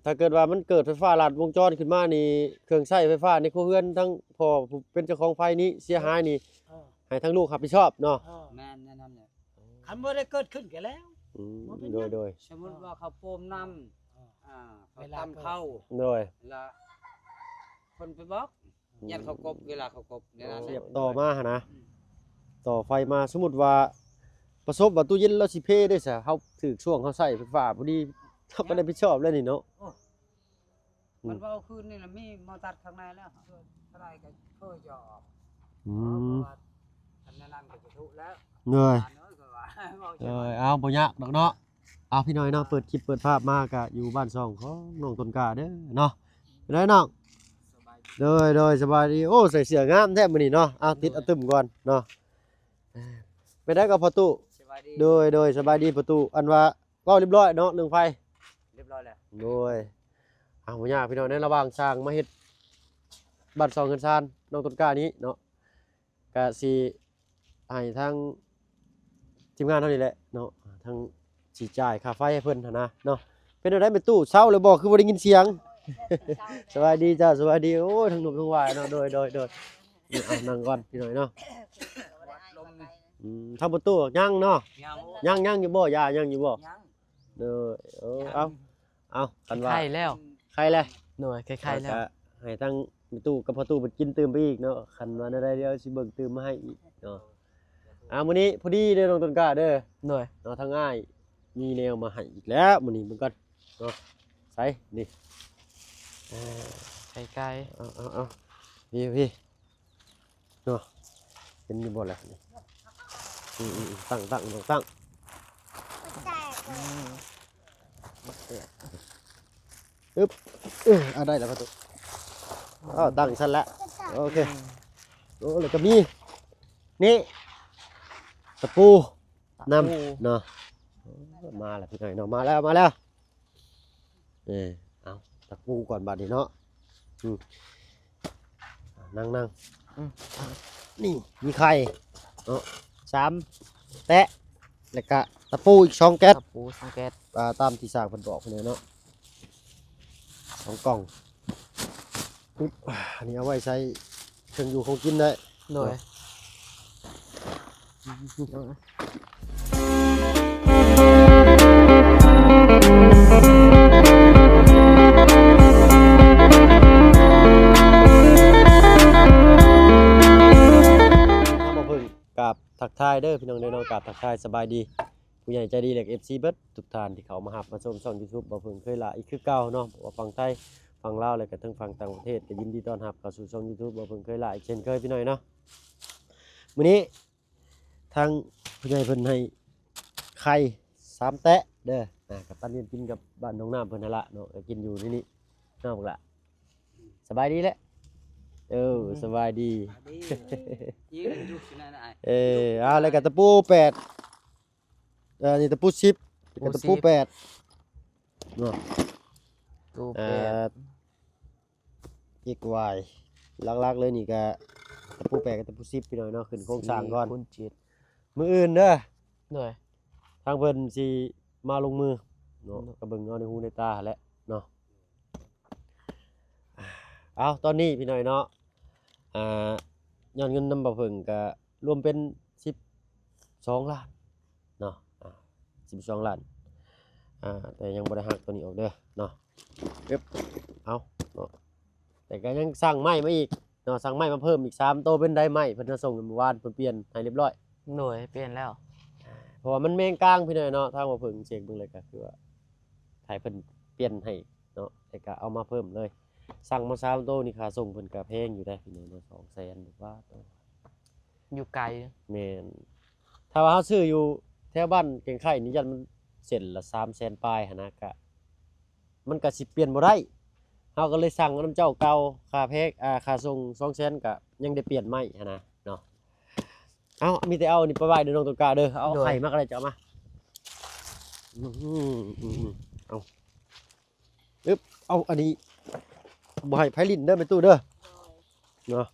ຖ້າເກີດວ່າມັນເກີດໄຟຟ້າລັດວົງຈອນຂຶ້ນມານີ້ ເຄື່ອງໃຊ້ໄຟຟ້າໃນຄົວເຮືອນ ທັງພໍ່ຜູ້ເປັນເຈົ້າຂອງໄຟນີ້ເສຍຫາຍນີ້ ເອີ ໃຫ້ທາງລູກຮັບຜິດຊອບເນາະ. ເອີ ແມ່ນແນວນັ້ນແຫຼະ. ຄັນບໍ່ໄດ້ເກີດຂຶ້ນກໍແລ້ວ ອືມ ບໍ່ເປັນຫຍັງ ໂດຍໆ ສົມມຸດວ່າເຂົາໂປມນ້ຳ ເອີ ອ່າ ເຂົາຕຳເຂົ້າ ໂດຍ ລະຄົນໄປບອກ ອືມ ຢ້ານເຂົາກົບ ເວລາເຂົາກົບ ແນວນັ້ນແຫຼະ ສຽບຕໍ່ມາຫັ້ນນະ ອືມ ຕໍ່ໄຟມາ. ສົມມຸດວ່າປະສົບວ່າຕູ້ເຢັນລາວຊິເພເດ້ຊະ ເຮົາຖືກຊ່ວງເຮົາໃຊ້ໄຟຟ້າພໍດີ ເຮົາກໍໄດ້ຜິດຊອບແລ້ວນີ້ເນາະ. ໂອ້ ອືມ ມັນເວົ້າຄືນນີ້ລະ ມີມາຕັດຂ້າງໃນແລ້ວ ເທົ່າໃດກໍເຄີຍຈະອອກ ອືມ ເພາະວ່າອັນນັ້ນກໍຈະທຸແລ້ວ ເອີຍ ເອີຍ ເອົາ ບໍ່ຍາກດອກເນາະ. ເອົາ ພີ່ນ້ອງເນາະ ເປີດຄລິບເປີດພາບມາກະຢູ່ບ້ານຊ່ອງຂອງນ້ອງຕົ້ນກ້າເດີເນາະ. ເປັນໃດນ້ອງ? ສະບາຍດີ ໂດຍ ໂດຍ ສະບາຍດີ. ໂອ້ ໃສ່ເສື້ອງາມແທ້ມື້ນີ້ເນາະ. ເອົາ ຕິດ ໂດຍ ອະຕຶມກ່ອນເນາະ. ເປັນໃດກໍພໍ່ຕູ້? ສະບາຍດີ ໂດຍ ໂດຍ ສະບາຍດີພໍ່ຕູ້. ອັນວ່າເວົ້າລຽບຮ້ອຍເນາະ ເລື່ອງໄຟ ລຽບຮ້ອຍແລ້ວ ໂດຍ. ເອົາ ບໍ່ຍາກພີ່ນ້ອງ ໃນລະຫວ່າງຊ່າງມາເຮັດບ້ານຊ່ອງເຮືອນຊານນ້ອງຕົ້ນກ້ານີ້ເນາະ ກະຊິໃຫ້ທາງທີມງານເຮົານີ້ແຫຼະເນາະ ທາງຊິຈ່າຍຄ່າໄຟໃຫ້ເພິ່ນຫັ້ນນະເນາະ. ເປັນແນວໃດແມ່ຕູ້ ເຊົາແລ້ວບໍ່ ຄືບໍ່ໄດ້ຍິນສຽງ? ສະບາຍດີເຈົ້າ ສະບາຍດີ. ໂອ້ຍ ທັງໜຸ່ມທັງຫວາຍເນາະ ໂດຍ ໂດຍ ໂດຍ. ເອົາ ນັ່ງກ່ອນພີ່ນ້ອງເນາະ. ອືມ ທາງປະຕູຍັງເນາະ ຍັງ ຍັງຢູ່ບໍ່ ຢາຍັງຢູ່ບໍ່? ຍັງ ໂດຍ ເອີ ຍັງ ເອົາ ເອົາ ຄັນວ່າໄຄແລ້ວ ໄຄແລ້ວ ໂດຍ ໄຄແລ້ວ ກໍໃຫ້ທາງແມ່ຕູ້ກັບພໍ່ຕູ້ເພິ່ນກິນຕື່ມໄປອີກເນາະ. ຄັນວ່າແນວໃດດຽວຊິເບິ່ງຕື່ມມາໃຫ້ອີກເນາະ. ອ່າ ມື້ນີ້ພໍດີເດີນ້ອງຕົ້ນກ້າເດີ ໂດຍ ເນາະ ທາງອ້າຍມີແນວມາໃຫ້ອີກແລ້ວມື້ນີ້ ເບິ່ງກ່ອນເນາະ. ໃສນີ້ ເອີ ໄຂ່ໄກ່ ເອົາ ເອົາ ເອົາ ນີ້ ນີ້ ເນາະ ເຫັນຢູ່ບໍ່ລະນີ້? ອືມ ອືມ ຕັ້ງ ຕັ້ງ ຕັ້ງ ຕັ້ງ ອືມ ອຶບ ເອີ ເອົາ ໄດ້ແລ້ວປະຕູ ເອົາ ຕັ້ງຊັ້ນລະ ໂອເຄ ອືມ ໂອ້ ແລ້ວກໍມີ ນີ້ ຕະປູນຳ ຕະປູ ເນາະ ມາແລ້ວພີ່ນ້ອງເນາະ ມາແລ້ວ ມາແລ້ວ. ເອີ ເອົາ ຕະປູກ່ອນບາດນີ້ເນາະ ອືມ ນັ່ງ ນັ່ງ ອືມ ນີ້ ມີໄຂ່ເນາະ ສາມແຕະ ແລ້ວກະຕະປູອີກສອງແກັດ ຕະປູສອງແກັດ ອ່າ ຕາມທີ່ຊ່າງເພິ່ນບອກເນາະ ສອງກ່ອງ ອຶບ ອັນນີ້ເອົາໄວ້ໃສ່ເຄື່ອງຢູ່ຂອງກິນໄດ້ ໂດຍ ເນາະ. ມາເບິ່ງ ກາບທັກທາຍເດີພີ່ນ້ອງເດີເນາະ ກາບທັກທາຍສະບາຍດີ ຜູ້ໃຫຍ່ໃຈດີ ແລະ ເອັຟຊີ ເບິດທຸກທ່ານທີ່ເຂົ້າມາຮັບມາຊົມຊ່ອງ YouTube ບ່າວເຜິ້ງເຄີຍຫຼ້າອີກຄືເກົ່າເນາະ ບໍ່ວ່າຝັ່ງໄທ ຝັ່ງລາວ ແລະ ກະທັງຝັ່ງຕ່າງປະເທດ ກໍຍິນດີຕ້ອນຮັບເຂົ້າສູ່ຊ່ອງ YouTube ບ່າວເຜິ້ງເຄີຍຫຼ້າອີກເຊັ່ນເຄີຍພີ່ນ້ອງເນາະ. ມື້ນີ້ທາງຜູ້ໃຫຍ່ເພິ່ນໃຫ້ໄຂ່ສາມແຕະເດີ ອ່າ ກັບປັນເຮັດກິນກັບບ້ານໜອງນ້ຳເພິ່ນຫັ້ນລະເນາະ ກໍກິນຢູ່ໃນນີ້ເນາະ ບັກຫຼ້າ ສະບາຍດີແຫຼະ ເອີ ສະບາຍດີ ສະບາຍດີ ເອີ ເອົາ ແລ້ວກໍຕະປູແປດ ເອີ ນີ້ຕະປູສິບ ແລ້ວກໍຕະປູແປດເນາະ ຕະປູແປດ ເອີ ເອັກວາຍ ຫຼັກໆເລີຍນີ້ກະຕະປູແປດກັບຕະປູສິບພີ່ນ້ອງເນາະ ຂຶ້ນໂຄງສ້າງກ່ອນ ສີ່ຄູນເຈັດ ມື້ອື່ນເດີ ໂດຍ ທາງເພິ່ນຊິມາລົງມືເນາະ ໂດຍ ກໍເບິ່ງເອົາໃນຫູໃນຕາຫັ້ນແຫຼະເນາະ. ເອົາ ຕອນນີ້ພີ່ນ້ອງເນາະ ອ່າ ຍອດເງິນນຳບ່າວເຜິ້ງກະລວມເປັນສິບສອງລ້ານ ເນາະ ອ່າ ສິບສອງລ້ານ ອ່າ ແຕ່ຍັງບໍ່ໄດ້ຫັກຕົວນີ້ອອກເດີເນາະ ເອີບ ເອົາເນາະ ແຕ່ກໍຍັງສັ່ງໄມ້ມາອີກເນາະ ສັ່ງໄມ້ມາເພີ່ມອີກສາມໂຕ ເປັນໄດ້ໄມ້ເພິ່ນມາສົ່ງມື້ວານ ເພິ່ນປ່ຽນໃຫ້ລຽບຮ້ອຍ ໂດຍ ປ່ຽນແລ້ວ ເພາະວ່າມັນແມງກາງພີ່ນ້ອງເນາະ ທາງບ່າວເຜິ້ງເຊັກເບິ່ງແລ້ວກໍຄືວ່າໃຫ້ເພິ່ນປ່ຽນໃຫ້ ເນາະ ແລ້ວກະເອົາມາເພີ່ມເລີຍ ສັ່ງມາສາມໂຕນີ້ ຄ່າສົ່ງເພິ່ນກະແພງຢູ່ເດ້ພີ່ນ້ອງເນາະ ສອງແສນ ບາດ ຢູ່ໄກ ແມ່ນ ຖ້າວ່າເຮົາຊື້ຢູ່ແຖວບ້ານແກ້ງໄຂ່ນີ້ ຢ້ານມັນເສັ້ນລະສາມແສນປາຍຫັ້ນນະ ກະ ມັນກະຊິປ່ຽນບໍ່ໄດ້ ເຮົາກໍເລີຍສັ່ງນຳເຈົ້າເກົ່າ ຄ່າແພງ ອ່າ ຄ່າສົ່ງສອງແສນ ກະຍັງໄດ້ປ່ຽນໃໝ່ຫັ້ນນະເນາະ. ເອົາ ມີແຕ່ເອົາອັນນີ້ໄປໄວ້ເດີນ້ອງຕົ້ນກ້າເດີ ເອົາ ໂດຍ ໄຂ່ມາກໍໄດ້ ເຈົ້າເອົາມາ ອືມ ເອົາ ອຶບ ເອົາ ອັນນີ້ບໍ່ໃຫ້ໃຜຫຼິ້ນເດີແມ່ຕູ້ເດີ ໂດຍ ເນາະ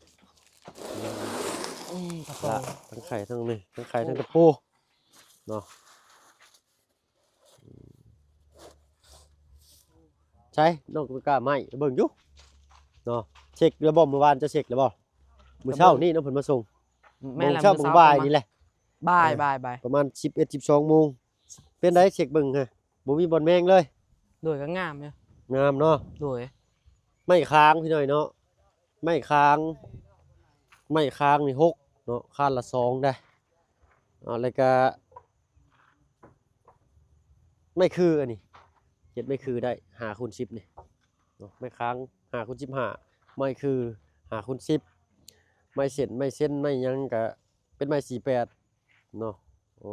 ອືມ ຕະປູ ລະ ທັງໄຂ່ທັງນີ້ ທັງໄຂ່ທັງຕະປູເນາະ ອືມ ໂອ້ ໃສ ນ້ອງຕ້ອນກ້າໄມ້ ເບິ່ງຢູ່ເນາະ. ເຊັກແລ້ວບໍ່? ມື້ວານເຈົ້າເຊັກແລ້ວບໍ່? ມື້ເຊົ້ານີ້ເນາະ ເພິ່ນມາສົ່ງ ແມ່ນແຫຼະ ໂມງເຊົ້າ ມື້ເຊົ້າ ບ່າຍນີ້ແຫຼະ ບ່າຍ ເອີ ບ່າຍ ບ່າຍ ປະມານສິບເອັດ ສິບສອງໂມງ. ເປັນໃດ ເຊັກເບິ່ງຮະ ບໍ່ມີບ່ອນແມງເລີຍ? ໂດຍ ກໍງາມຢູ່ ງາມເນາະ. ໂດຍ ໄມ້ຄ້າງພີ່ນ້ອງເນາະ ໄມ້ຄ້າງ ໄມ້ຄ້າງນີ້ຫົກເນາະ ຄານລະສອງເດ້. ອ່າ ແລ້ວກະໄມ້ຄື ອັນນີ້ເຮັດໄມ້ຄືໄດ້ຫ້າຄູນສິບນີ້ເນາະ ໄມ້ຄ້າງຫ້າຄູນສິບຫ້າ ໄມ້ຄືຫ້າຄູນສິບ ໄມ້ເສັ້ນ ໄມ້ເສັ້ນ ໄມ້ຫຍັງກະເປັນໄມ້ສີ່ແປດເນາະ. ໂອ້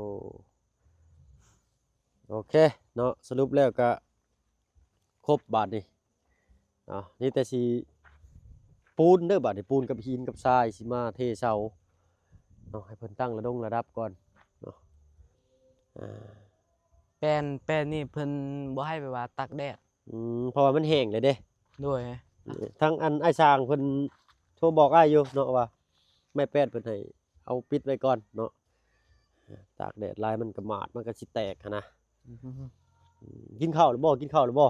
ໂອເຄເນາະ ສະຫຼຸບແລ້ວກະຄົບບາດນີ້. ເນາະ ນີ້ແຕ່ຊິປູນເດີ ບາດນີ້ປູນກັບຫີນກັບຊາຍ ຊິມາເທເສົາເນາະ ໃຫ້ເພິ່ນຕັ້ງລະດົງລະດັບກ່ອນເນາະ. ອ່າ ແປ້ນ ແປ້ນນີ້ເພິ່ນບໍ່ໃຫ້ແບບວ່າຕາກແດດ. ອືມ ເພາະວ່າມັນແຫ້ງແລ້ວເດ້. ໂດຍ ທາງອັນອ້າຍຊ່າງເພິ່ນໂທບອກອ້າຍຢູ່ເນາະ ວ່າໄມ້ແປ້ນເພິ່ນໃຫ້ເອົາປິດໄວ້ກ່ອນເນາະ ຕາກແດດຫຼາຍມັນກະໝາດ ມັນກະຊິແຕກຫັ້ນນະ. ອືມ ກິນເຂົ້າແລ້ວບໍ່? ກິນເຂົ້າແລ້ວບໍ່?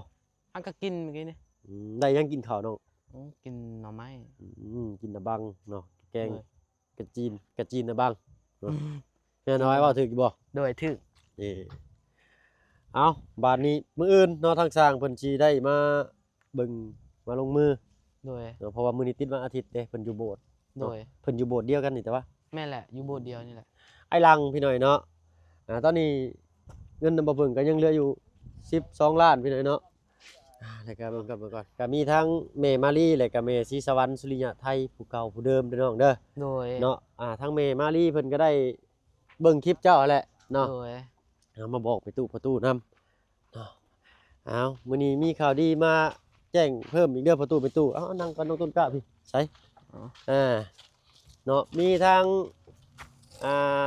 ຫາກະກິນມື້ກີ້ນີ້. ອືມ ໄດ້ຫຍັງກິນເຂົ້ານ້ອງ? ອືມ ກິນໜໍ່ໄມ້. ອືມ ກິນໜາບັງເນາະ ແກງ ໂດຍ ກະຈີນ ກະຈີນໜາບັງເນາະ. ອືມ ແມ່ນອ້າຍເວົ້າຖືກຢູ່ບໍ່? ໂດຍ ຖືກ. ເອີ ເອົາ ບາດນີ້ມື້ອື່ນເນາະ ທາງຊ່າງເພິ່ນຊິໄດ້ມາເບິ່ງ ມາລົງມື. ໂດຍ ເນາະ ເພາະວ່າມື້ນີ້ຕິດວັນອາທິດເດ້ ເພິ່ນຢູ່ໂບດ. ໂດຍ ເນາະ ເພິ່ນຢູ່ໂບດດຽວກັນນີ້ແຕ່ວ່າ. ແມ່ນແຫຼະ ຢູ່ໂບດດຽວນີ້ແຫຼະ. ອ້າຍຫຼັງພີ່ນ້ອງເນາະ ອ່າ ຕອນນີ້ເງິນນຳບໍ່ເພິ່ງກໍຍັງເຫຼືອຢູ່ສິບສອງລ້ານພີ່ນ້ອງເນາະ. ອ່າ ແລ້ວກໍເບິ່ງກ່ອນ ເບິ່ງກ່ອນ ກໍມີທັງແມ່ມາລີ ແລ້ວກໍແມ່ສີສະຫວັນ ສຸລິຍະໄທ ຜູ້ເກົ່າຜູ້ເດີມເດີນ້ອງເດີ. ໂດຍ ເນາະ ອ່າ ທັງແມ່ມາລີເພິ່ນກໍໄດ້ເບິ່ງຄລິບເຈົ້າຫັ້ນແຫຼະເນາະ. ໂດຍ ເອົາ ມາບອກໄປຕູ້ພໍ່ຕູ້ນຳເນາະ. ເອົາ ມື້ນີ້ມີຂ່າວດີມາແຈ້ງເພີ່ມອີກເດີພໍ່ຕູ້ແມ່ຕູ້. ເອົາ ນັ່ງກ່ອນນ້ອງຕົ້ນກ້າ ພີ່ ໃສ ອໍ ອ່າ ເນາະ ມີທາງ ອ່າ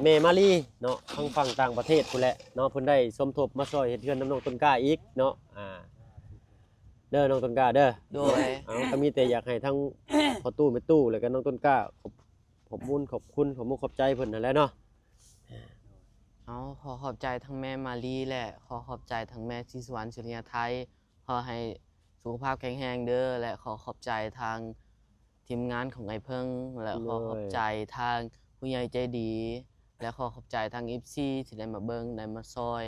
ແມ່ມາລີເນາະ ທາງຝັ່ງຕ່າງປະເທດພຸ້ນແຫຼະເນາະ ເພິ່ນໄດ້ສົມທົບມາຊ່ອຍເຮັດເຮືອນນຳນ້ອງຕົ້ນກ້າອີກເນາະ. ອ່າ ເດີນ້ອງຕົ້ນກ້າເດີ. ໂດຍ ເອົາ ກໍມີແຕ່ຢາກໃຫ້ທັງພໍ່ຕູ້ແມ່ຕູ້ ແລ້ວກໍນ້ອງຕົ້ນກ້າ ຂອບ ຂອບບຸນຂອບຄຸນ ຂອບມຸກຂອບໃຈເພິ່ນຫັ້ນແຫຼະເນາະ. ເອົາ ຂໍຂອບໃຈທັງແມ່ມາລີ ແລະ ຂໍຂອບໃຈທັງແມ່ສີສະຫວັນ ສຸລິຍະໄທ. ຂໍໃຫ້ສຸຂະພາບແຂງແຮງເດີ ແລະ ຂໍຂອບໃຈທາງທີມງານຂອງອ້າຍເພິ່ງ ແລະ ໂດຍ ຂໍຂອບໃຈທາງຜູ້ໃຫຍ່ໃຈດີ ແລະ ຂໍຂອບໃຈທາງເອັຟຊີທີ່ໄດ້ມາເບິ່ງ ໄດ້ມາຊ່ອຍ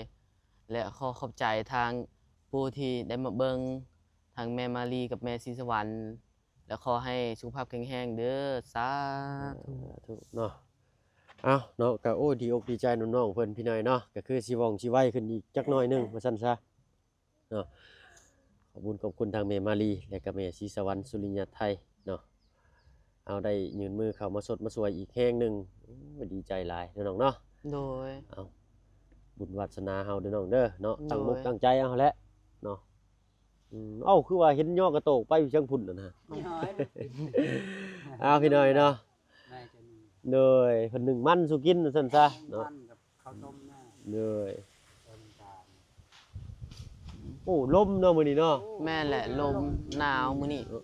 ແລະ ຂໍຂອບໃຈທາງຜູ້ທີ່ໄດ້ມາເບິ່ງ ທັງແມ່ມາລີກັບແມ່ສີສະຫວັນ ແລະ ຂໍໃຫ້ສຸຂະພາບແຂງແຮງເດີ. ສາທຸ ສາທຸເນາະ. ເອົາເນາະ ກະ ໂອ້ ດີອົກດີໃຈນຳນ້ອງເພິ່ນພີ່ນ້ອງເນາະ ກະຄືຊິວ່ອງຊິໄວຂຶ້ນອີກຈັກໜ້ອຍໜຶ່ງວ່າຊັ້ນຊະເນາະ. ຂອບບຸນຂອບຄຸນທາງແມ່ມາລີ ແລະກະແມ່ສີສະຫວັນ ສຸລິຍະໄທເນາະ. ເຮົາໄດ້ຍື່ນມືເຂົ້າມາຊົດມາຊ່ວຍອີກແຮງໜຶ່ງ ໂອ້ ດີໃຈຫຼາຍເນາະນ້ອງເນາະ. ໂດຍ ເອົາ ບຸນວາດສະໜາເຮົາເດີນ້ອງເດີເນາະ. ໂດຍ ຕັ້ງອົກຕັ້ງໃຈເອົາແຫຼະເນາະ. ອືມ ເອົ້າ ຄືວ່າເຫັນຍໍກະໂຕກໄປຢູ່ເທິງພຸ້ນຫັ້ນນະ. ເອົາ ພີ່ນ້ອງເນາະ. ໂດຍ ເພິ່ນໜຶ້ງມັນສູ່ກິນວ່າຊັ້ນຊະເນາະ. ໂດຍ ໂອ້ ລົມເນາະມື້ນີ້ເນາະ. ແມ່ນແຫຼະ ລົມ ໜາວມື້ນີ້. ເອີ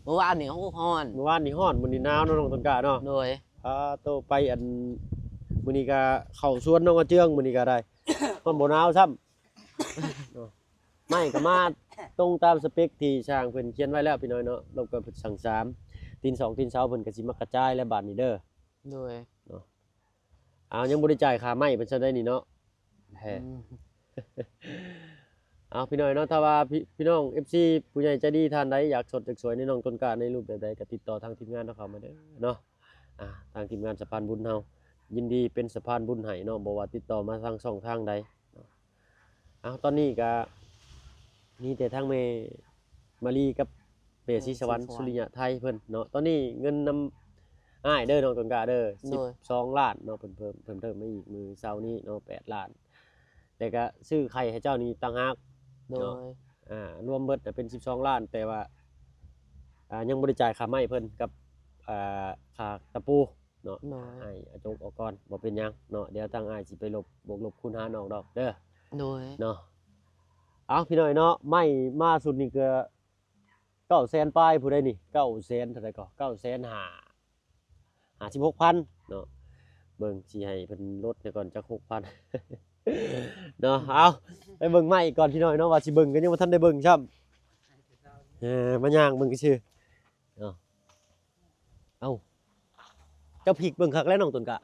ມື້ວານນີ້ ໂອ້ ຮ້ອນ. ມື້ວານນີ້ຮ້ອນ ມື້ນີ້ໜາວເນາະ ນ້ອງຕົ້ນກ້າເນາະ. ໂດຍ ອາ ໂຕໄປ ອັນ ມື້ນີ້ກະເຂົ້າສວນນ້ອງອາເຈືອງ ມື້ນີ້ກະໄດ້ ຮ້ອນບໍ່ໜາວຊ້ຳ. ໄມ້ກໍມາຕົງຕາມສະເປັກທີ່ຊ່າງເພິ່ນຂຽນໄວ້ແລ້ວ ພີ່ນ້ອງເນາະ. ລົບກັບເພິ່ນສັ່ງສາມ ຕີນສອງຕີນເສົາເພິ່ນກໍຊິມາກະຈາຍແລ້ວບາດນີ້ເດີ. ໂດຍ ເນາະ. ອ້າວ ຍັງບໍ່ໄດ້ຈ່າຍຄ່າໄມ້ເພິ່ນຊະໄດ໋ນີ້ເນາະ. ແທ້ ອືມ ເອົາ ພີ່ນ້ອງເນາະ ຖ້າວ່າ ພີ່ ພີ່ນ້ອງ ເອັຟຊີ ຜູ້ໃຫຍ່ໃຈດີທ່ານໃດຢາກຊົດຢາກຊ່ວຍໃນນ້ອງຕົ້ນກ້າໃນຮູບແບບໃດ ກໍຕິດຕໍ່ທາງທີມງານຂອງເຮົາມາເດີເນາະ. ອ່າ ທາງທີມງານສະພານບຸນເຮົາຍິນດີເປັນສະພານບຸນໃຫ້ເນາະ ບໍ່ວ່າຕິດຕໍ່ມາທາງຊ່ອງທາງໃດເນາະ. ເອົາ ຕອນນີ້ກະມີແຕ່ທາງແມ່ມາລີກັບແມ່ສີສະຫວັນ ແມ່ສີສະຫວັນ ສຸລິຍະໄທເພິ່ນເນາະ. ຕອນນີ້ເງິນນຳອ້າຍເດີ ນ້ອງຕົ້ນກ້າເດີ ໂດຍ ສິບສອງລ້ານເນາະ ເພິ່ນເພີ່ມ ເພີ່ມເຕີມມາອີກມື້ເຊົ້ານີ້ເນາະ ແປດລ້ານ ແລ້ວກະຊື້ໄຂ່ໃຫ້ເຈົ້ານີ້ຕ່າງຫາກ ໂດຍ ເນາະ. ອ່າ ລວມເບິດນະເປັນສິບສອງລ້ານ ແຕ່ວ່າ ອ່າ ຍັງບໍ່ໄດ້ຈ່າຍຄ່າໄມ້ເພິ່ນກັບ ອ່າ ຄ່າຕະປູ ເນາະ. ໂດຍ ໃຫ້ອາຈົກອອກກ່ອນ ບໍ່ເປັນຫຍັງເນາະ. ດຽວທາງອ້າຍຊິໄປລົບ ບວກລົບຄູນຫານອອກດອກເດີ. ໂດຍ ເນາະ. ເອົາ ພີ່ນ້ອງເນາະ ໄມ້ມາຊຸດນີ້ກໍເກົ້າແສນປາຍ ຜູ້ໃດນີ້ ເກົ້າແສນເທົ່າໃດກໍ ເກົ້າແສນຫ້າ ຫ້າສິບຫົກພັນເນາະ. ເບິ່ງຊິໃຫ້ເພິ່ນລົດໃຫ້ກ່ອນຈັກຫົກພັນເນາະ. ເອົາ ໄປເບິ່ງໃໝ່ກ່ອນພີ່ນ້ອງເນາະ ວ່າຊິເບິ່ງກໍຍັງບໍ່ທັນໄດ້ເບິ່ງຊ້ຳ. ເອີ ມາຍ່າງເບິ່ງຊື່ໆເນາະ. ເອົ້າ ເຈົ້າພິກເບິ່ງຄັກແລ້ວນ້ອງຕົ້ນກ້າ.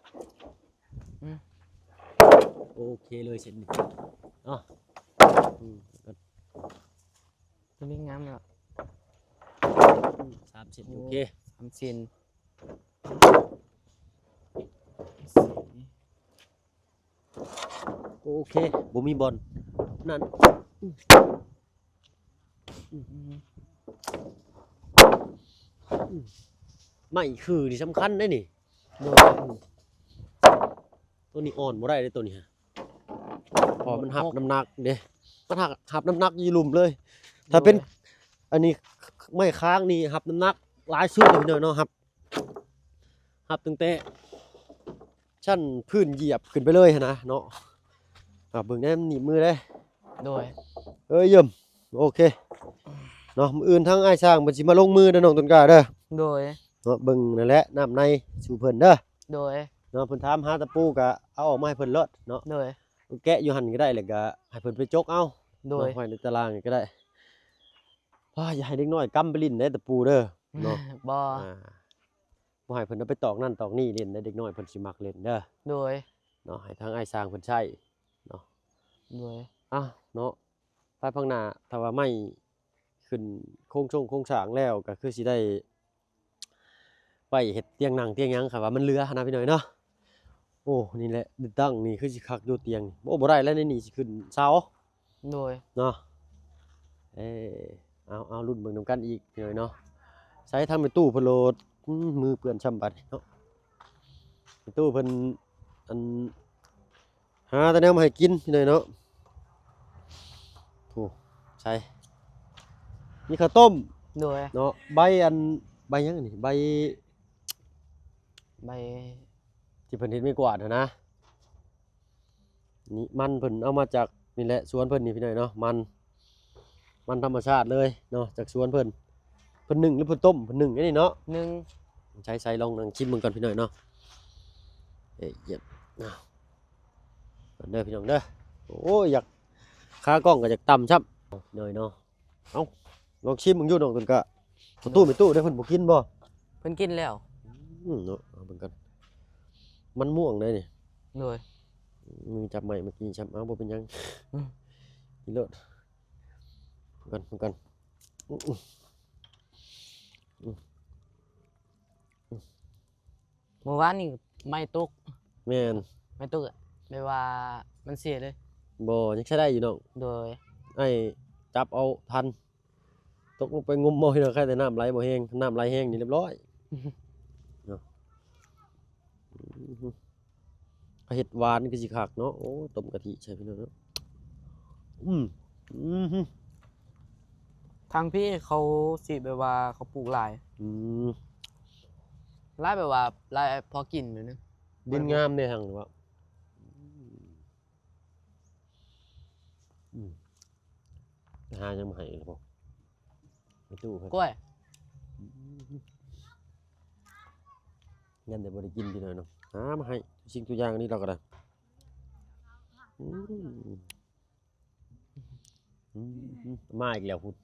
ອືມ ໂອເຄເລີຍເສັ້ນນີ້ເນາະ. ອືມ ຕົວນີ້ງາມແລ້ວ ອືມ ສາມເສັ້ນ ໂອເຄ ສາມເສັ້ນ. ໂອເຄ ບໍ່ມີບ່ອນນັ້ນ. ອືມ ອືມ ອືມ ໄມ້ຄືນີ້ສຳຄັນເດ້ນີ້. ໂດຍ ອືມ ຕົວນີ້ອ່ອນບໍ່ໄດ້ເດ້ຕົວນີ້ຮະ ເພາະມັນຮັບນ້ຳໜັກເດ້ ມັນຮັບ ຮັບນ້ຳໜັກຢູ່ລຸ່ມເລີຍ. ໂດຍ ຖ້າເປັນອັນນີ້ ໄມ້ຄ້າງນີ້ຮັບນ້ຳໜັກຫຼາຍສຸດເລີຍພີ່ນ້ອງເນາະ ຮັບ ຮັບຕັ້ງແຕ່ຊັ້ນພື້ນຢຽບຂຶ້ນໄປເລີຍຫັ້ນນະເນາະ. ອ່າ ເບິ່ງແດ່ ມັນໜີບມືເດ້. ໂດຍ ເອີຍ ຢ້ຽມ ໂອເຄເນາະ. ມື້ອື່ນທາງອ້າຍຊ່າງເພິ່ນຊິມາລົງມືເດີນ້ອງຕົ້ນກ້າເດີ. ໂດຍ ເນາະ ເບິ່ງນັ້ນແຫຼະ ນ້ຳໃນສູ່ເພິ່ນເດີ. ໂດຍ ເນາະ ເພິ່ນຖາມຫາຕະປູກໍເອົາອອກມາໃຫ້ເພິ່ນໂລດເນາະ. ໂດຍ ແກະຢູ່ຫັ້ນກໍໄດ້ ແລ້ວກໍໃຫ້ເພິ່ນໄປຈົກເອົາ. ໂດຍ ເນາະ ໄວ້ໃນຕາລາງນີ້ກໍໄດ້. ວ້າ ຢ່າໃຫ້ເດັກນ້ອຍກຳໄປຫຼິ້ນເດ້ຕະປູເດີເນາະ. ບໍ່ ອ່າ ບໍ່ໃຫ້ເພິ່ນເອົາໄປຕອກນັ້ນຕອກນີ້ຫຼິ້ນເດ້ ເດັກນ້ອຍເພິ່ນຊິມັກຫຼິ້ນເດີ. ໂດຍ ເນາະ ໃຫ້ທາງອ້າຍຊ່າງເພິ່ນໃຊ້ເນາະ. ໂດຍ ອ່ະ ເນາະ ພາຍພາກໜ້າ ຖ້າວ່າໄມ້ຂຶ້ນໂຄງຊົງໂຄງສ້າງແລ້ວ ກໍຄືຊິໄດ້ໄປເຮັດຕຽງນັ່ງຕຽງຫຍັງ ຄັນວ່າມັນເຫຼືອຫັ້ນນະພີ່ນ້ອງເນາະ. ໂອ້ ນີ້ແຫຼະ ຕິດຕັ້ງນີ້ຄືຊິຄັກຢູ່ຕຽງນີ້. ໂອ້ ບໍ່ໄດ້ແລ້ວ ໃນນີ້ຊິຂຶ້ນເສົາ. ໂດຍ ເນາະ ເອີ ເອົາ ເອົາ ລຸ້ນເບິ່ງນຳກັນອີກພີ່ນ້ອງເນາະ. ໃສ່ທາງແມ່ຕູ້ເພິ່ນໂລດ ອືມ ມືເປື້ອນຊ້ຳບາດນີ້ເນາະ. ແມ່ຕູ້ເພິ່ນ ອັນ ຫາແຕ່ແນວມາໃຫ້ກິນພີ່ນ້ອງເນາະ. ໂອ້ ໃສ່ ມີເຂົ້າຕົ້ມ. ໂດຍ ເນາະ ໃບອັນ ໃບຫຍັງນີ້ ໃບ ໃບ ທີ່ເພິ່ນເຮັດໄມ້ກວາດຫັ້ນນະ. ນີ້ມັນເພິ່ນເອົາມາຈາກນີ້ແຫຼະ ສວນເພິ່ນນີ້ພີ່ນ້ອງເນາະ. ມັນ ມັນທຳມະຊາດເລີຍເນາະ ຈາກສວນເພິ່ນ. ເພິ່ນໜຶ້ງຫຼືເພິ່ນຕົ້ມ? ເພິ່ນໜຶ້ງອັນນີ້ເນາະ. ໜຶ້ງ ໃສ່ໆ ລອງນັ່ງຊິມເບິ່ງກ່ອນພີ່ນ້ອງເນາະ. ເອີ ຢ້ຽມ ເອົາ ເດີພີ່ນ້ອງເດີ. ໂອ້ຍ ຢາກ ຂາກ້ອງກໍຢາກຕຳຊ້ຳ ພີ່ນ້ອງເນາະ. ເອົ້າ ລອງຊິມເບິ່ງຢູ່ນ້ອງຕົ້ນກ້າ. ປະຕູ ແມ່ຕູ້ເດ້ ເພິ່ນບໍ່ກິນບໍ່? ເພິ່ນກິນແລ້ວ. ອືມ ເນາະ ເອົາເບິ່ງກັນ. ມັນມ່ວງເດ້ນີ້. ໂດຍ ມືຈັບໄມ້ເມື່ອກີ້ຊ້ຳ. ເອົາ ບໍ່ເປັນຫຍັງ. ອືມ ກິນໂລດ. ເບິ່ງກັນ ເບິ່ງກັນ. ອືມ ອືມ ອືມ ມື້ວານນີ້ໄມ້ຕົກ. ແມ່ນ ໄມ້ຕົກ ແບບວ່າມັນເສຍເລີຍ. ບໍ່ ຍັງໃຊ້ໄດ້ຢູ່ນ້ອງ. ໂດຍ ອ້າຍຈັບເອົາທັນ. ຕົກລົງໄປງົມເອົາ ໃຫ້ເນາະ ແຄ່ແຕ່ນ້ຳໄຫຼບໍ່ແຮງ. ນ້ຳໄຫຼແຮງນີ້ລຽບຮ້ອຍເນາະ. ອືມ ເຮັດຫວານຄືຊິຄັກເນາະ. ໂອ້ ຕົ້ມກະທິໃສ່ພີ່ນ້ອງເນາະ. ອືມ ອືມ ທາງພີ້ເຂົາຊິແບບວ່າເຂົາປູກຫຼາຍ. ອືມ ຫຼາຍແບບວ່າຫຼາຍພໍກິນແບບນີ້. ດິນງາມເດ້ທາງນີ້ວ່າ. ອືມ ຫາຫຍັງມາໃຫ້ລະບໍ່? ໄປຕູ້ເພິ່ນ ກ້ວຍ. ອືມ ຍັນແຕ່ບໍ່ໄດ້ກິນພີ່ນ້ອງເນາະ. ຫາມາໃຫ້ ສິ່ງທຸກຢ່າງນີ້ລາວກໍໄດ້. ອືມ ອືມ ມາອີກແລ້ວພຸ້ນ.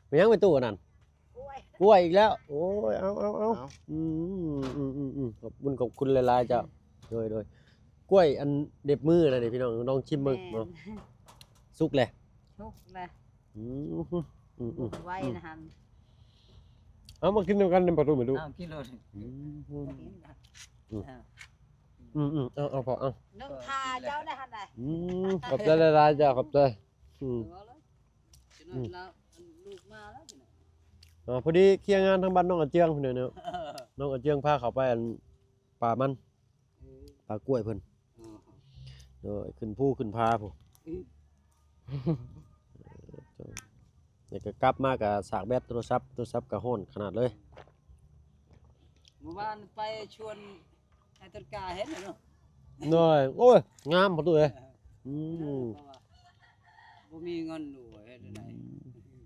ແມ່ນຫຍັງແມ່ຕູ້ອັນນັ້ນ? ກ້ວຍ ກ້ວຍອີກແລ້ວ. ໂອ້ຍ ເອົາ ເອົາ ເອົາ ເອົາ. ອືມ ອືມ ອືມ ອືມ ຂອບຄຸນ ຂອບຄຸນຫຼາຍໆ ເຈົ້າ. ໂດຍ ໂດຍ ກ້ວຍອັນເດັບມື້ນະນີ້ ພີ່ນ້ອງ ລອງຊິມເບິ່ງເນາະ. ແມ່ນ ສຸກແລ້ວ ສຸກແລ້ວ. ອືມ ອືມ ອືມ ໄວນະຫັ້ນ. ເອົາ ມາກິນນຳກັນ ປະຕູ ແມ່ຕູ້. ເອົາ ກິນໂລດ. ອືມ ອືມ ເອົາ ເອົາ ພໍ ເອົາ ນຸ່ງທາເຈົ້າໄດ້ຫັ້ນນະ. ອືມ ຂອບໃຈຫຼາຍໆ ເຈົ້າ ຂອບໃຈ. ອືມ ເອີ ອືມ ລະ ລູກມາແລ້ວ. ອໍ ພໍດີເຄຍງານທາງບ້ານນ້ອງອາເຈືອງພຸ້ນເນາະ. ນ້ອງອາເຈືອງພາເຂົາໄປອັນປ່າມັນ ເອີ ປ່າກ້ວຍເພິ່ນ. ອໍ ໂດຍ ຂຶ້ນພູຂຶ້ນຜາພຸ້ນ. ອືມ ແລ້ວກໍກັບມາກໍສາກແບັດໂທລະສັບ ໂທລະສັບກໍຮ້ອນຂະໜາດເລີຍ. ມື້ວານໄປຊວນ ໃຫ້ຕົ້ນກ້າເຫັນເນາະ. ໂດຍ ໂອ້ຍ ງາມປະຕູເອີຍ. ອືມ ເພາະວ່າບໍ່ມີເງິນຢູ່ ເຮັດຈັ່ງໃດ? ອືມ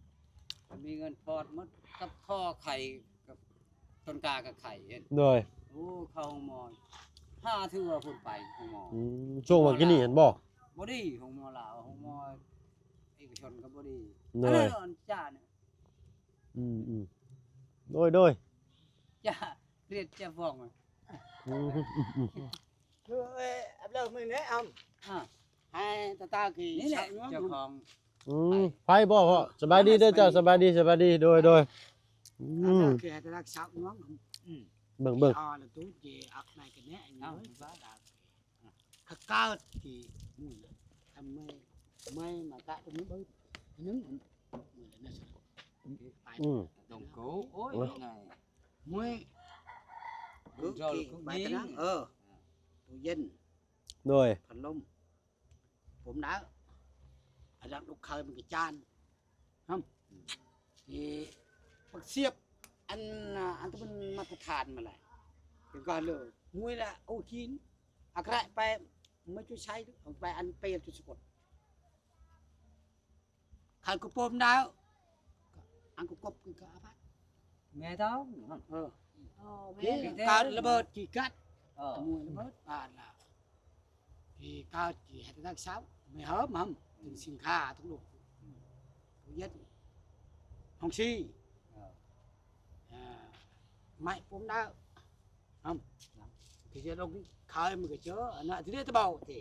ບໍ່ມີເງິນ ພອດໝົດ ກັບທໍ່ໄຂ້ ກັບຕົ້ນກ້າກໍໄຂ້ເຫັນ. ໂດຍ ໂອ້ ເຂົ້າໂຮງໝໍຫ້າເທື່ອພຸ້ນ ໄປໂຮງໝໍ. ອືມ ຊ່ວງວ່າກິນນີ້ເຫັນບໍ່? ບໍ່ດີ ໂຮງໝໍລາວ ໂຮງໝໍເອກະຊົນກໍບໍ່ດີ. ໂດຍ ອັນນັ້ນອັນຈ້ານະ. ອືມໆ ໂດຍໆ ຈ້າ ລຽນຈ້າຟອງ. ອືມ ຄືເອີຍ ອັບເລີກມື້ນີ້ອຳ ອ່າ ໃຫ້ຕາຕາກີ ນີ້ແຫຼະ ເຈົ້າຂອງ ອືມ ໄຟບໍ່ພໍ່? ສະບາຍດີເດີເຈົ້າ ສະບາຍດີ ສະບາຍດີ ໂດຍໆ. ອືມ ຄືໃຫ້ຕາຕາສາວນ້ອງ ອືມ ເບິ່ງໆ ອ່າ ລະຕູເຈອັກໃນກັນແນ່ ເອົາ ຂະກາດທີ່ມື້ນະ ທຳໄມ ໄມມາກະຕົວນີ້ເບິ່ງໜຶ່ງ ມື້ນະ ອືມ ໄປ ຕົງໂກ ໂອ້ຍ ເອີ ໄງ ມວຍ ໂດນໂຈລ ໂດນໂຈລ ໄປຕະນະ ເອີ ຕູ້ເຢັນ ໂດຍ ພັດລົມ ຜົມດາວ ອັນນັ້ນລູກເຂີຍມັນກະຈານ ຫຳ ທີ່ປັກສຽບ ອັນ ອັນທີ່ມັນມາດຕະຖານມາແຫຼະ ເປັນການເລີຍ ງວຍລະໂອຈີນ ອາກະໄລໄປ ມາຈຸໄຊ ໄປອັນເປຍຈຸສະກົດ ຄັນກະໂປມດາວ ອັນກະກົບຄືກະອາພັດ ແມ່ເຖົ້າ ເອີ ອໍ ແມ່ ທີ່ກາດລະເບີດ ທີ່ກັດ ເອີ ມວຍລະເບີດ ບາດລະ ທີ່ເກົ້າຈີໃຫ້ຕັ້ງເຊົ້າ ໄມ່ເຫີມຫຳ ເຖິງສິນຄ້າທັງໂລກ ເຢັນ ຫ້ອງຊີ ເອີ ໄມ້ປົມດາວ ຫຳ ທີ່ຈະລົງຂາຍມັນກໍເຈີ ອັນນັ້ນທີ່ໄດ້ຕະເບົາເຕ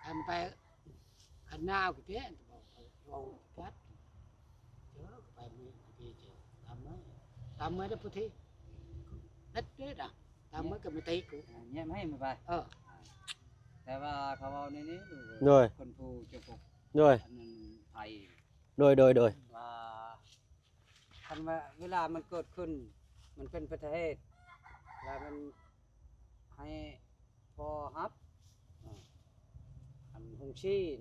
ຄັນໄປ ຄັນໜາວກໍເຕ ຕະເບົາ ເວົ້າກັດ ເຈີ ໄປມື້ທີ່ເຈີ ຕາມເມືອ ຕາມເມືອໄດ້ພຸດທີ ນັດເດດະ ຕາມເມືອກໍມາຕິ ອ່າ ແຍມໃຫ້ມັນໄປ ເອີ ອ່າ ແຕ່ວ່າເຂົາເວົ້າໃນນີ້ ໂດຍ ຄົນຜູ້ເຈົ້າກົກ ໂດຍ ອັນນັ້ນໄປ ໂດຍ ໂດຍ ໂດຍ ວ່າ ຄັນວ່າເວລາມັນເກີດຂຶ້ນ ມັນເປັນປະຕິເຫດ ແລ້ວມັນໃຫ້ພໍ່ຮັບ ອ່າ ອັນໂຮງຊີນ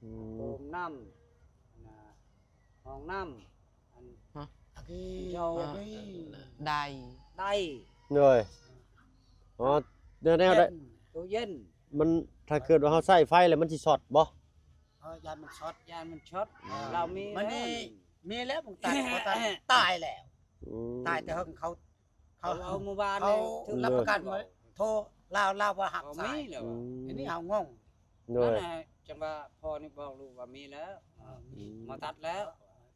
ອືມ ໂຮງນ້ຳ ອັນນ່າ ຫ້ອງນ້ຳ ອັນ ຮະ ເຈົ້າ ອ່າ ໄດ້ ໄດ້ ໂດຍ ອໍ ແນວ ແນວໃດ ຕູ້ເຢັນ ມັນ ຖ້າເກີດວ່າເຮົາໃຊ້ໄຟແລ້ວມັນຊິຊັອດບໍ່? ເອີ ຢ້ານມັນຊັອດ ຢ້ານມັນຊັອດ ເອີ ລາວມີ ມັນນີ້ ມີແລ້ວ ມີແລ້ວ ບໍ່ຕາຍ ບໍ່ຕາຍ ຕາຍແລ້ວ ອືມ ຕາຍແຕ່ເຫິງ ເຂົາ ເຂົາ ເຂົາເອົາມື້ວານ ເຂົາ ນີ້ຖືກ ຮັບປະກັນ ໂທລາວ ລາວບໍ່ຮັບສາຍ ບໍ່ມີແລ້ວ ອືມ ອັນນີ້ເຮົາງົງ ໂດຍ ນັ້ນແຫຼະ ຈັ່ງວ່າພໍ່ນີ້ບອກລູກວ່າມີແລ້ວ ເອີ ມີ ອືມ ມາຕັດແລ້ວ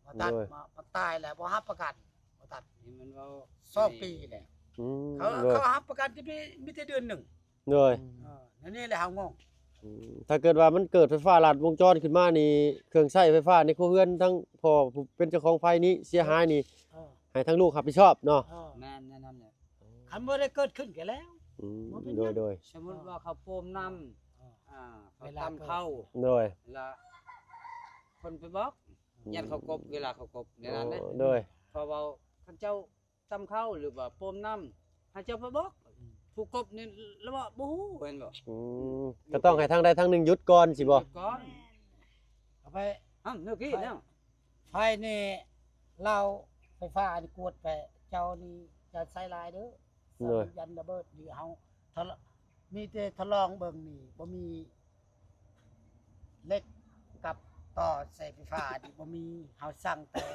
ມາຕັດ ໂດຍ ມາ ມາຕາຍແລ້ວ ບໍ່ຮັບປະກັນ ບໍ່ຕັດ ນີ້ມັນເວົ້າ ສອງປີແລ້ວ ອືມ ເຂົາ ໂດຍ ເຂົາຮັບປະກັນທີ່ມີ ມີແຕ່ເດືອນໜຶ່ງ ໂດຍ ເອີ ແນວນີ້ແຫຼະເຮົາງົງ ອືມ ຖ້າເກີດວ່າມັນເກີດໄຟຟ້າລັດວົງຈອນຂຶ້ນມານີ້ ເຄື່ອງໃຊ້ໄຟຟ້າໃນຄົວເຮືອນ ທັງພໍ່ຜູ້ເປັນເຈົ້າຂອງໄຟນີ້ເສຍຫາຍນີ້ ເອີ ໃຫ້ທາງລູກຮັບຜິດຊອບເນາະ ເອີ ແມ່ນແນວນັ້ນແຫຼະ ຄັນບໍ່ໄດ້ເກີດຂຶ້ນກໍແລ້ວ ອືມ ບໍ່ເປັນຫຍັງ ໂດຍ ໂດຍ ສົມມຸດວ່າເຂົາໂປມນ້ຳ ເອີ ອ່າ ເຂົາຕຳເຂົ້າ ໂດຍ ລະຄົນໄປບອກ ອືມ ຢ້ານເຂົາກົບ ເວລາເຂົາກົບໃນນັ້ນເດ້ ໂດຍ ເຂົາເວົ້າ ຄັນເຈົ້າ ຕຳເຂົ້າ ຫຼືວ່າໂປມນ້ຳ ໃຫ້ເຈົ້າໄປບອກ ອືມ ຜູ້ກົບນີ້ລະເວົ້າບໍ່ຮູ້ ແມ່ນບໍ່? ອືມ ອືມ ກໍຕ້ອງໃຫ້ທາງໃດທາງໜຶ່ງຢຸດກ່ອນ ຊິບໍ່? ຢຸດກ່ອນ ເອົາໄປ ອ້າວ ແນວກີ້ແນວ ໄຟນີ້ ລາວໄຟຟ້ານີ້ກວດໄປ ເຈົ້ານີ້ຢ່າໃສ່ຫຼາຍເດີ ໂດຍ ຢ້ານລະເບີດນີ້ ເຮົາ ທະລະ ມີແຕ່ທະລອງເບິ່ງນີ້ ບໍ່ມີເຫຼັກກັບຕໍ່ໃສ່ໄຟຟ້ານີ້ ບໍ່ມີ ເຮົາສັ່ງແຕ່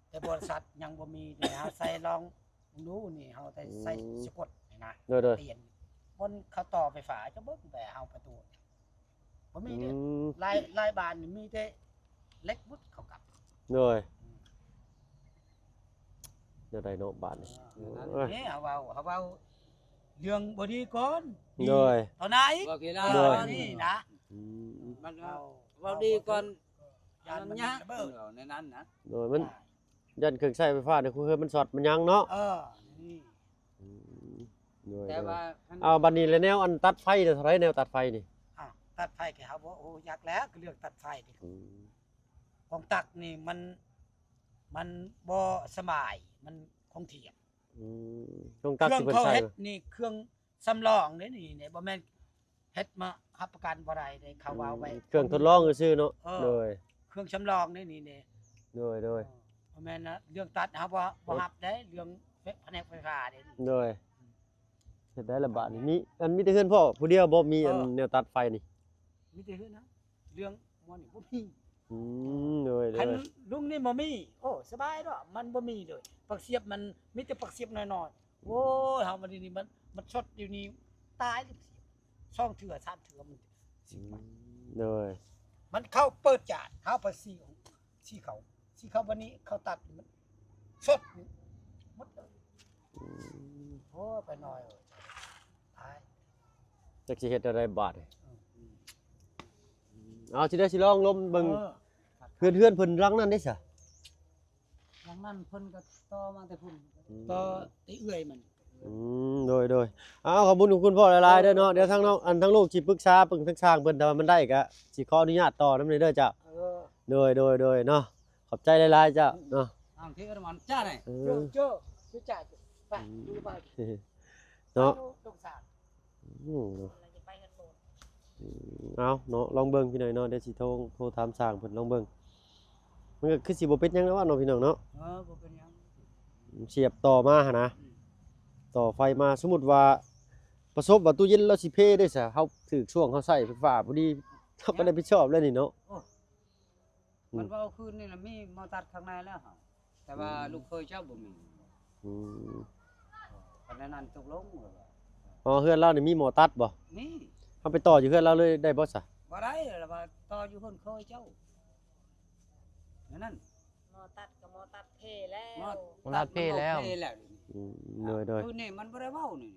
ແຕ່ບໍລິສັດຍັງບໍ່ມີນີ້ ເຮົາໃສ່ລອງເບິ່ງດູນີ້ ເຮົາໄດ້ໃສ່ ອືມ ສະກົດນີ້ນະ ໂດຍໆ ປ່ຽນ ບ່ອນເຂົາຕໍ່ໄຟຟ້າ ເຈົ້າເບິ່ງແຕ່ເຮົາໄປຕົວະ ບໍ່ມີເດ້ ອືມ ຫຼາຍ ຫຼາຍບ້ານນີ້ມີແຕ່ເຫຼັກໝົດເຂົາກັບ ໂດຍ ອືມ ແນວໃດເນາະບາດນີ້ ເອີ ເອີ ເຮົາເວົ້າ ເຮົາເວົ້າເລື່ອງບໍ່ດີກ່ອນ ໂດຍ ຕໍ່ໜ້າອີກ ເວົ້າກີລາ ໂດຍ ນີ້ນະ ອືມ ມັນເວົ້າ ເວົ້າດີກ່ອນ ຢ້ານມັນ ມັນຍາກ ລະເບີດ ເວົ້າແນວນັ້ນນະ ໂດຍ ມັນ ຢ້ານເຄື່ອງໃຊ້ໄຟຟ້າໃນຄົວເຮືອນມັນຊັອດມັນຫຍັງເນາະ ເອີ ນີ້ ອືມ ໂດຍ ແຕ່ວ່າ ເອົາ ບັດນີ້ແລ້ວແນວອັນຕັດໄຟເທົ່າໃດ ແນວຕັດໄຟນີ້ ອ້າວ ຕັດໄຟກໍເຮົາບໍ່ຮູ້ຈັກແລ້ວ ຄືເລື່ອງຕັດໄຟນີ້ ອືມ ກອງຕັກນີ້ມັນ ມັນບໍ່ສະບາຍ ມັນຄົງທຽບ ອືມ ກອງຕັກ ເຄື່ອງທີ່ເພິ່ນໃຊ້ ເຂົາເຮັດນີ້ເຄື່ອງ ສຳລອງເດ້ນີ້ ນີ້ບໍ່ແມ່ນເຮັດມາຮັບປະກັນບໍ່ໄດ້ເດ້ ເຂົາເວົ້າໄວ້ ອືມ ເຄື່ອງທົດລອງຊື່ໆເນາະ ເອີ ໂດຍ ເຄື່ອງສຳລອງເດ້ນີ້ ນີ້ ໂດຍໆ ເອີ ບໍ່ແມ່ນນະ ເລື່ອງຕັດເຮົາບໍ່ ບໍ່ຮັບເດ້ ເລື່ອງພະແນກໄຟຟ້າເດ້ ໂດຍ ເຮັດໄດ້ລະບາດນີ້ ມີ ອັນ ມີແຕ່ເຮືອນພໍ່ຜູ້ດຽວບໍ່ ມີອັນ ເອີ ແນວຕັດໄຟນີ້ ມີແຕ່ເຮືອນເຮົາ ເລື່ອງໝໍນີ້ບໍ່ມີ ອືມ ໂດຍໆ ຄັນລຸງນີ້ບໍ່ມີ ໂອ້ ສະບາຍເນາະ ມັນບໍ່ມີເລີຍ ປາກສຽບມັນມີແຕ່ປາກສຽບນ້ອຍໆ ໂອ້ຍ ເຮົາມາດຽວນີ້ມັນ ມັນຊົດດຽວນີ້ຕາຍເລີຍ ສອງເທື່ອສາມເທື່ອມັນ ອືມ ໂດຍ ມັນເຂົ້າເປີດຈານ ເຮົາໄປສີ ສີເຂົ້າ ສີເຂົ້າ ບັດນີ້ເຂົ້າຕັດມັນສົດໝົດເລີຍ. ອືມ ໂອ້ ໄປໜ້ອຍເອີຍ ຕາຍ ຈັກຊິເຮັດແນວໃດບາດນີ້. ເອີ ເອົາ ຊິໄດ້ ຊິລອງລົມເບິ່ງ. ເອີ ເຮືອນ ເຮືອນເພິ່ນຫຼັງນັ້ນເດ້ຊະ? ຫຼັງນັ້ນເພິ່ນກໍຕໍ່ມາແຕ່ພຸ້ນ ອືມ ຕໍ່ແຕ່ເອື້ອຍມັນ. ອືມ ໂດຍໆ ເອົາ ຂອບຄຸນ ຂອບຄຸນພໍ່ຫຼາຍໆເດີເນາະ. ເອີ ດຽວທາງນ້ອງ ອັນ ທາງລູກຊິປຶກສາເບິ່ງທາງຊ່າງເພິ່ນ ຖ້າວ່າມັນໄດ້ກໍຊິຂໍອະນຸຍາດຕໍ່ນຳເດີເຈົ້າ. ເອີ ໂດຍໆໆ ເນາະ ຂອບໃຈຫຼາຍໆເຈົ້າເນາະ. ທາງທີ່ມັນຈ້າໄດ ເອີ ເຈົ້າ ເຈົ້າ ເຈົ້າ ໄປ ອືມ ຢູ່ໄປ ເນາະ ສົງສານ. ອືມ ເນາະ ອືມ ເອົາເນາະ ລອງເບິ່ງພີ່ນ້ອງເນາະ ດຽວຊິໂທ ໂທຖາມຊ່າງເພິ່ນລອງເບິ່ງ. ມັນກໍຄືຊິບໍ່ເປັນຫຍັງແລ້ວວະເນາະ ພີ່ນ້ອງເນາະ. ເອີ ບໍ່ເປັນຫຍັງ ສຽບຕໍ່ມາຫັ້ນນະ ອືມ ຕໍ່ໄຟມາ. ສົມມຸດວ່າປະສົບວ່າຕູ້ເຢັນລາວຊິເພເດ້ຊະ ເຮົາຖືກຊ່ວງເຮົາໃຊ້ໄຟຟ້າພໍດີ ເຮົາກໍໄດ້ຜິດຊອບແລ້ວນີ້ເນາະ. ໂອ້ ອືມ ມັນເວົ້າຄືນນີ້ລະ ມີໝໍຕັດຂ້າງໃນແລ້ວເຮົາ ແຕ່ວ່າ ອືມ ລູກເຂີຍເຈົ້າບໍ່ມີ. ອືມ ເອີ ຄັນແນວນັ້ນຕົກລົງ. ອໍ ເຮືອນລາວນີ້ມີໝໍຕັດບໍ່? ມີ. ເຮົາໄປຕໍ່ຢູ່ເຮືອນລາວເລີຍໄດ້ບໍ່ຊະ? ບໍ່ໄດ້ ລະວ່າຕໍ່ຢູ່ເຮືອນເຂີຍເຈົ້າ ແນວນັ້ນ. ໝໍຕັດກໍໝໍຕັດເພແລ້ວ ໝໍຕັດເພແລ້ວ. ອືມ ໂດຍໆ ຄືນນີ້ມັນບໍ່ໄດ້ເວົ້ານີ້.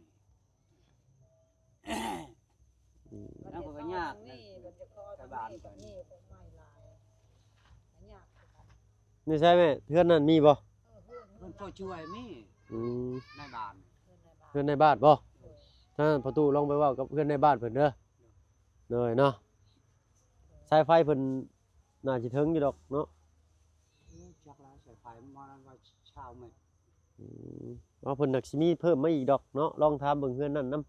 ອືມ ມັນເຮັດສອນມັນມີ ມັນຈະຂໍ ແຕ່ບ້ານ ມີ ເພິ່ນມີ ເພິ່ນໃໝ່ຫຼາຍ ມັນຍາກຄືກັນ. ຢູ່ໃສແມ່? ເຮືອນນັ້ນມີບໍ່? ເອີ ເຮືອນ ເຮືອນພໍ່ຊ່ວຍມີ. ອືມ ນາຍບ້ານ ເຮືອນນາຍບ້ານ ເຮືອນນາຍບ້ານບໍ່? ໂດຍ ທາງປະຕູລອງໄປເວົ້າກັບເຮືອນນາຍບ້ານເພິ່ນເດີ. ໂດຍເນາະ ສາຍໄຟເພິ່ນໜ້າຊິເຖິງຢູ່ດອກເນາະ. ໂອ້ ຈັກລະ ສາຍໄຟມານັ້ນວ່າຊາວແມັດ. ອືມ ວ່າເພິ່ນໜັກຊິມີເພີ່ມມາອີກດອກເນາະ ລອງຖາມເບິ່ງເຮືອນນັ້ນນຳ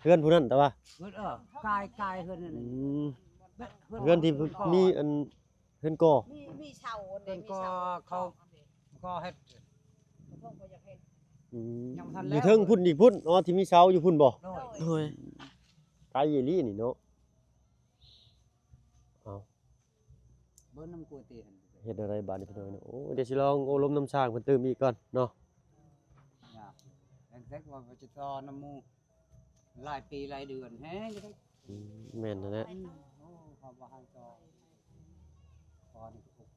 ເຮືອນຜູ້ນັ້ນ ແຕ່ວ່າເຮືອນ ເອີ ກາຍ ກາຍເຮືອນນັ້ນ. ອືມ ເຮືອນທີ່ມີອັນເຮືອນກໍ່ ມີ ມີເສົາ ເຮືອນກໍ່ ມີເສົາ ເຂົາກໍ່ເຮັດ. ອືມ ຍັງບໍ່ທັນແລ້ວ ຢູ່ເທິງພຸ້ນອີກພຸ້ນ. ອໍ ທີ່ມີເສົາຢູ່ພຸ້ນບໍ່? ໂດຍ ໂດຍ ໄກອີ່ຫຼີນີ້ເນາະ. ເອົາ ເບິ່ງນຳກວຍເຕຫັ້ນ ເຮັດແນວໃດບາດນີ້ພີ່ນ້ອງເນາະ. ໂອ້ ດຽວຊິລອງໂອ້ລົມນຳຊ່າງເພິ່ນຕື່ມອີກກ່ອນເນາະ. ຢາກ ແຕ່ວ່າຈະຕໍ່ນຳໝູ່ຫຼາຍປີຫຼາຍເດືອນແຮງ. ອືມ ແມ່ນຫັ້ນແຫຼະ. ອືມ ໂອ້ ເຂົາບໍ່ໃຫ້ຕໍ່ ພໍນີ້ກໍທຸກ.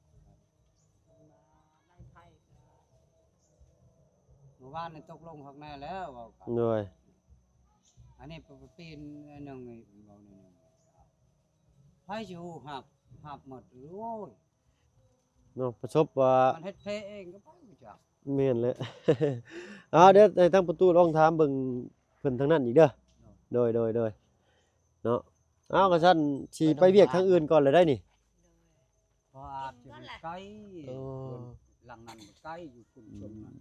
ເມື່ອວານນີ້ຕົກລົງຄັກແນ່ແລ້ວ ເວົ້າກັນ. ໂດຍ ອັນນີ້ໄປປີນອັນໜຶ່ງນີ້ ເວົ້າແນວໜຶ່ງ ໃຜຊິຮູ້ຮັບ ຮັບໝົດ. ໂອ້ຍ ເນາະ ປະສົບວ່າມັນເຮັດແພເອງກໍໄປບໍ່ຈັກ. ແມ່ນແຫຼະ. ເອົາ ດຽວໃຫ້ທາງປະຕູລອງຖາມເບິ່ງເພິ່ນທາງນັ້ນອີກເດີ. ໂດຍ ໂດຍ ໂດຍ ໂດຍ ເນາະ. ເອົາ ກະຊັ້ນຊິໄປວຽກທາງອື່ນກ່ອນແລ້ວໄດ໋ນີ້. ໂດຍ ເພາະອາດຈະໄກ. ເອີ ເຮືອນຫຼັງນັ້ນໄກ ຢູ່ພຸ້ນ ອືມ ຊົນນັ້ນ.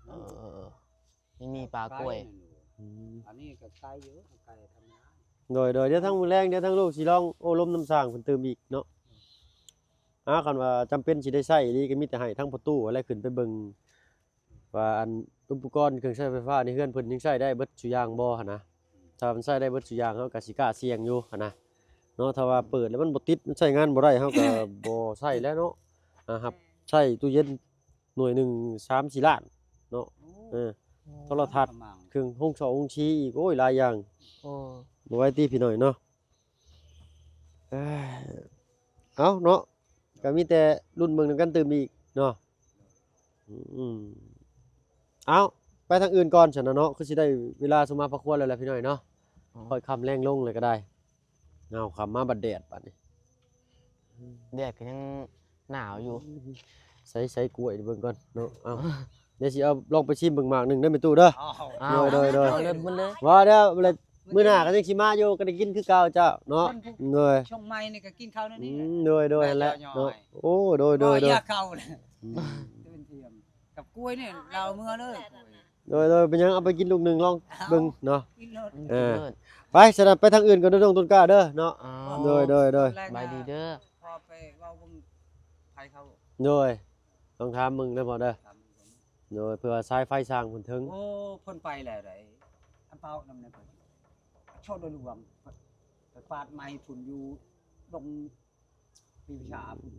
ເອີ ຍັງມີປ່າກ້ວຍ. ອືມ ອັນນີ້ກໍໄກຢູ່ ໄກທຳມະດາ. ໂດຍ ໂດຍ ດຽວທາງມື້ແລງ ດຽວທາງລູກຊິລອງໂອ້ລົມນຳຊ່າງເພິ່ນຕື່ມອີກເນາະ. ອືມ ອາ ຄັນວ່າຈຳເປັນຊິໄດ້ໃຊ້ອີ່ຫຼີ ກໍມີແຕ່ໃຫ້ທາງປະຕູຫັ້ນແຫຼະຂຶ້ນໄປເບິ່ງ ວ່າອັນອຸປະກອນເຄື່ອງໃຊ້ໄຟຟ້າໃນເຮືອນເພິ່ນຍັງໃຊ້ໄດ້ເບິດສູ່ຢ່າງບໍ່ຫັ້ນນະ. ຖ້າມັນໃຊ້ໄດ້ເບິດສູ່ຢ່າງ ເຮົາກໍຊິກ້າສ່ຽງຢູ່ຫັ້ນນະເນາະ. ຖ້າວ່າເປີດແລ້ວມັນບໍ່ຕິດ ມັນໃຊ້ງານບໍ່ໄດ້ ເຮົາກໍບໍ່ໃຊ້ແລ້ວເນາະ. ອາ ຮັບໃຊ້ຕູ້ເຢັນໜ່ວຍໜຶ່ງສາມສີ່ລ້ານເນາະ. ໂອ້ ເອີ ໂອ້ ໂທລະທັດ ເຄື່ອງໂຮງຊໍໂຮງຊີອີກ ໂອ້ຍ ຫຼາຍຢ່າງ. ໂອ້ ບໍ່ໄຫວຕິພີ່ນ້ອງເນາະ. ເອີ ເອົາເນາະ ກໍມີແຕ່ລຸ້ນເບິ່ງນຳກັນຕື່ມອີກເນາະ. ອືມ ເອົາ ໄປທາງອື່ນກ່ອນຊັ້ນນະເນາະ ຄືຊິໄດ້ເວລາສົມມາພາຄວນແລ້ວແຫຼະພີ່ນ້ອງເນາະ. ອໍ ຄ່ອຍຄ່ຳແລງລົງແລ້ວກໍໄດ້. ເອົາ ຄ່ຳມາບັດແດດບາດນີ້ ແດດກໍຍັງ ໜາວຢູ່. ໃສ່ ໃສ່ກ້ວຍເບິ່ງກ່ອນເນາະ. ເອົາ ດຽວຊິເອົາລອງໄປຊີມເບິ່ງໝາກໜຶ່ງເດີແມ່ຕູ້ເດີ. ອ້າວ ໂດຍ ໂດຍ ໂດຍ ເອົາເລີຍ ເບິ່ງເລີຍ. ວ່າແລ້ວ ມື້ໜ້າກໍຍັງຊິມາຢູ່ ກໍໄດ້ກິນຄືເກົ່າເຈົ້າເນາະ. ໂດຍ ຊ່ວງໃໝ່ນີ້ກໍກິນເຂົ້າແນວນີ້. ອືມ ໂດຍ ໂດຍ ຫັ້ນແຫຼະເນາະ. ໂອ້ ໂດຍ ໂດຍ ໂດຍ ຢາເຂົ້າ ອືມ ເປັນທຽມກັບກ້ວຍນີ້ ລາວເມືອເລີຍ. ໂດຍ ໂດຍ ເປັນຫຍັງ ເອົາໄປກິນລູກໜຶ່ງລອງເບິ່ງເນາະ. ເອີ ໄປ ສະນັ້ນໄປທາງອື່ນກ່ອນເດີ ນ້ອງຕົ້ນກ້າເດີເນາະ. ໂດຍ ໂດຍ ໂດຍ ສະບາຍດີເດີ. ພໍໄປເວົ້າເບິ່ງໃຜເຂົາ. ໂດຍ ຕ້ອງຖາມເບິ່ງເດີພໍ່ເດີ. ໂດຍ ເພື່ອສາຍໄຟຊ່າງເພິ່ນເຖິງ. ໂອ້ ເພິ່ນໄປແລ້ວໃດ໋ ອັນເປົານຳໃນເພິ່ນ ໂຊດໂດຍຫຼວງ ໄປປາດໄມ້ພຸ້ນຢູ່ດົງ ປີປະຊາພຸ້ນ.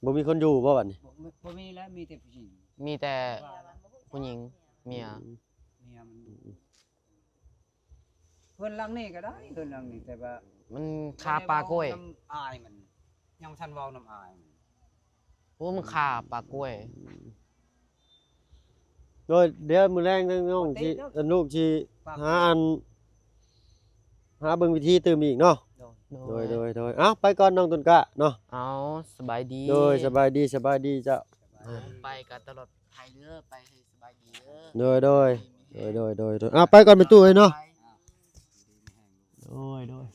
ບໍ່ມີຄົນຢູ່ບໍ່ບັດນີ້? ບໍ່ ບໍ່ມີແລ້ວ ມີແຕ່ຜູ້ຍິງ. ມີແຕ່ຜູ້ຍິງ ເມຍ ອືມ ເມຍມັນ. ອືມ ອືມ ເຮືອນຫຼັງນີ້ກໍໄດ້ ເຮືອນຫຼັງນີ້ ແຕ່ວ່າ ມັນຄາປາກ້ວຍ ນຳອາຍມັນ ຍັງບໍ່ທັນເວົ້ານຳອາຍມັນ ໂອ້ ມັນຄາປາກ້ວຍ ໂດຍ ດຽວມື້ແລງທາງນ້ອງຊິ ອັນລູກຊິຫາອັນ ຫາເບິ່ງວິທີຕື່ມອີກເນາະ ໂດຍ ໂດຍ ໂດຍ ໂດຍ ເອົ້າ ໄປກ່ອນນ້ອງຕົ້ນກ້າເນາະ ເອົ້າ ສະບາຍດີ ໂດຍ ສະບາຍດີ ສະບາຍດີເຈົ້າ ໄປກໍຕະຫຼອດໄທເດີ ໄປໃຫ້ສະບາຍດີເດີ ໂດຍ ໂດຍ ໂດຍ ໂດຍ ໂດຍ ເອົ້າ ໄປກ່ອນແມ່ຕູ້ເອີຍເນາະ ໂດຍ ໂດຍ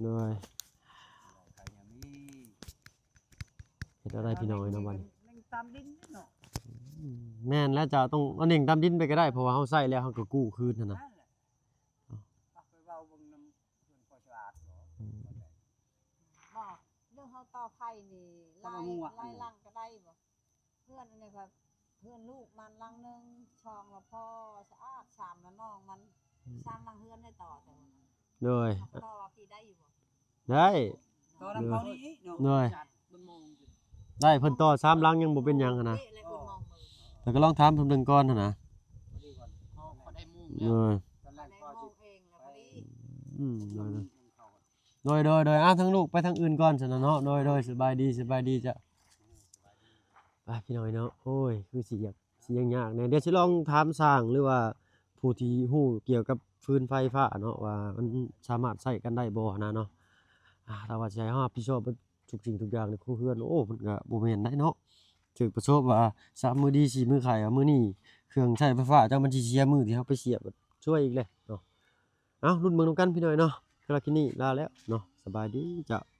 ໂດຍ ເຮັດແນວໃດພີ່ນ້ອງເອີຍເນາະ ບັດນີ້ ແມ່ນແລ້ວ ເຈົ້າຕ້ອງເອົາເໜັງຕາມດິນໄປກໍໄດ້ ເພາະວ່າເຮົາໃຊ້ແລ້ວເຮົາກໍກູ້ຄືນຫັ້ນນະ ໄປເວົ້າເບິ່ງນຳເພິ່ນພໍສະອາດບໍ່ ບໍ່ ເລື່ອງເຮົາຕໍ່ໄຟນີ້ ລາຍ ລາຍຫຼັງກໍໄດ້ບໍ່ ເຮືອນອັນນີ້ກໍເຮືອນລູກມັນຫຼັງໜຶ່ງ ຊ່ອງລະພໍສະອາດ ຊາມລະນ້ອງມັນ ຊາມຫຼັງເຮືອນໃຫ້ຕໍ່ ແຕ່ວ່າ ໂດຍ ເຮົາກໍຕໍ່ວ່າພີ້ໄດ້ຢູ່ບໍ່ ໄດ້ ຕໍ່ນຳເຂົານີ້ເນາະ ໂດຍ ໄດ້ ເພິ່ນຕໍ່ຊາມຫຼັງຍັງບໍ່ເປັນຫຍັງຫັ້ນນະ ແລ້ວກໍລອງຖາມເພິ່ນເບິ່ງກ່ອນຫັ້ນນະ ໂດຍ ອືມ ໂດຍ ໂດຍ ໂດຍ ໂດຍ ອ່າ ທາງລູກໄປທາງອື່ນກ່ອນຊັ້ນນະເນາະ ໂດຍ ໂດຍ ສະບາຍດີ ສະບາຍດີເຈົ້າ ໄປພີ່ນ້ອງເນາະ ໂອ້ຍ ຄືຊິຍາກ ຊິຍາກຍາກແດ່ ດຽວຊິລອງຖາມຊ່າງ ຫຼືວ່າຜູ້ທີ່ຮູ້ກ່ຽວກັບຟືນໄຟຟ້າເນາະ ວ່າມັນສາມາດໃຊ້ກັນໄດ້ບໍ່ນະເນາະ ອ່າ ຖ້າວ່າຊິໃຫ້ເຮົາຮັບຜິດຊອບເບິດທຸກສິ່ງທຸກຢ່າງໃນຄົວເຮືອນ ໂອ້ ມັນກໍບໍ່ແມ່ນໄດ໋ເນາະ ຖືກປະສົບວ່າສາມມື້ດີ ສີ່ມື້ໄຂ້ ວ່າມື້ນີ້ເຄື່ອງໃຊ້ໄຟຟ້າເຈົ້າມັນຊິເສຍ ມື້ທີ່ເຮົາໄປສຽບຊ່ວຍອີກແຫຼະເນາະ ເອົ້າ ລຸ້ນເບິ່ງນຳກັນພີ່ນ້ອງເນາະ ສຳລັບຄລິບນີ້ລາແລ້ວເນາະ ສະບາຍດີເຈົ້າ.